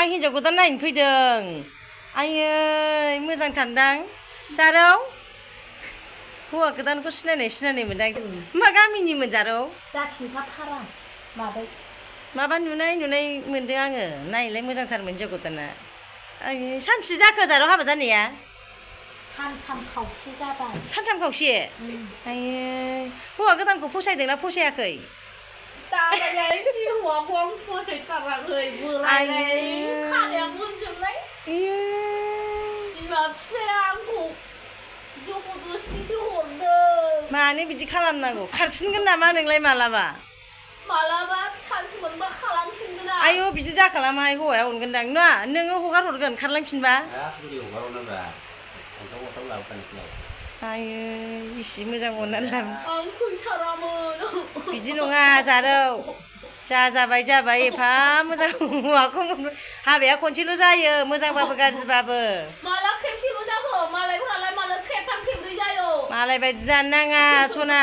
आं हिन्जाव गोदान नायनो फैदों आयै मोजांथारदां जारौ हौवा गोदानखौ सिनायनाय मोनदां मा गामिनिमोन जारौ दा खिन्थाथारा मादै माबा नुनाय मोनदों आङो नायलाय मोजांथारमोन हिन्जाव गोदाना आयै सानबेसे जाखो जारौ हाबा जानाया सानथाम खावसे जाबाय सानथाम खावसे आयै हौवा गोदानखौ फसायदोंना फसायाखै दालाय हौवाखौ आं फसायथाराखै बोरायलाय खानाया मोनजोबनाय बिमा बिफाया आंखौ जबरदस्तिसो हरदों मानो बिदि खालामनांगौ खारफिनगोन नामा नोंलाय मालाबा सान्स मोनबा खालामफिनगोन आं आयौ बिदि दा खालामहाय हौवाया अनगोनदां ना नोङो हगार हरगोन खारलांफिनबा आयै इसे मोजां अननानै लाबो आं फैथारामोन बिदि नङा जारौ जाबाय एफा मोजां हौवाखौ हाबाया खनसेल' जायो मोजांबाबो गाज्रिबाबो माला खेबसेल' जागौ मालायफोरालाय माला खेबथाम खेबब्रै जायो मालाय बायदि जानो नाङा सना